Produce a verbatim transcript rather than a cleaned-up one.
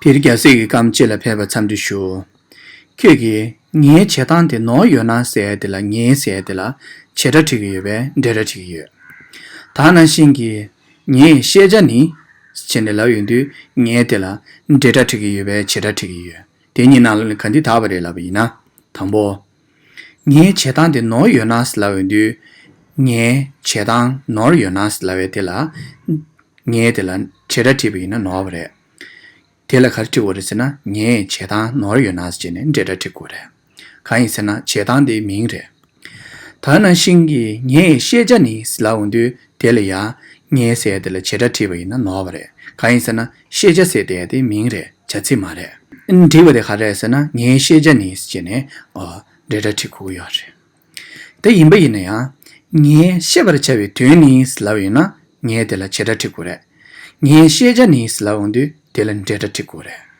དེ་རིང་རྒྱལ་སྲས་ཀྱི་བཀའ་དྲིན་ལ་ཕེབས་པར་འཚམས་འདྲི་ཞུ། ཁྱོད་ཀྱིས་ངའི་བྱེད་སྟངས་དེ་ནོར་ཡོད་ན་ཟེར་ཡ་དེ་ལ། ངའི་ཟེར་ཡ་དེ་ལ་བྱེད་སྒྲ་འབྲི་གི་ཡོད་པས་འབྲེལ་སྒྲ་འབྲི་གི་ཡོད། ད་ནང་བཞིན་གྱི་ངས་ཤེས་བྱ་ནི་ཟེར་ནས་ལབ་ཡོང་དུས། ངའི་དེ་ལ་འབྲེལ་སྒྲ་འབྲི་གི་ཡོད་པས་བྱེད་སྒྲ་འབྲི་གི་ཡོད། དེ་གཉིས་ནང་ལ་ག་འདི་དག་པ་རེད་ལབ་པ་ཡིན་ན། དང་པོ། ངའི་བྱེད་སྟངས་དེ་ནོར་ཡོད་ན་ཟེར་ལབ་ཡོང་དུས། ངའི་བྱེད་སྟངས་ནོར་ཡོད་ན་ཟེར་ལབ་པའི་དེ་ལ། ངའི་དེ་ལ་བྱེད་སྒྲ་བྲིས་པ་ཡིན་ན་ནོར་བ་རེད། དེ་ལ་ག་རེ་བྲིས་དགོས་རེད་ཟེར་ན། ངའི་བྱེད་སྟངས་ནོར་ཡོད་ན་ཟེར་ནས་འབྲེལ་སྒྲ་བྲིས་དགོས་རེད། གང་ཡིན་ཟེར་ན་བྱེད་སྟངས་དེའི་མིང་རེད། ད་ནང་བཞིན་གྱི་ངས་ཤེས་བྱ་ནི་ཟེར་ལབ་ཡོང་དུས། དེ་ལ་ཡང་ངའི་ཟེར་ཡ་དེ་ལ་བྱེད་སྒྲ་བྲིས་པ་ཡིན་ན་ནོར་བ་རེད། གང་ཡིན་ཟེར་ན་ཤེས་བྱ་ཟེར་དེ་ཡ་དེ་མིང་རེད། བྱ་ཚིག་མ་རེད། འབྲི་བ་དེ་ག་རེ་རེད་ཟེར་ན། ངའི་ཤེས་བྱ་ནི་ཟེར་ནས་ཨོ་འབྲེལ་སྒྲ་བྲིས་དགོས་ཀྱི་ཡོད་རེད། དེ་ཡིན་པ་ཡིན་ན་ཡང་། ངས་ཤེས་པར་བྱ་བའི་དོན་ནི་ཟེར་ལབ་ཡོང་ན། ངས་དེ་ལ་བྱེད་སྒྲ་བྲིས་དགོས་རེད། ངས་ཤེས་བྱ་ནི་ཟེར་ལབ་ཡོང་དུས་དེ་ལ་འབྲེལ་སྒྲ་བྲིས་དགོས་རེད།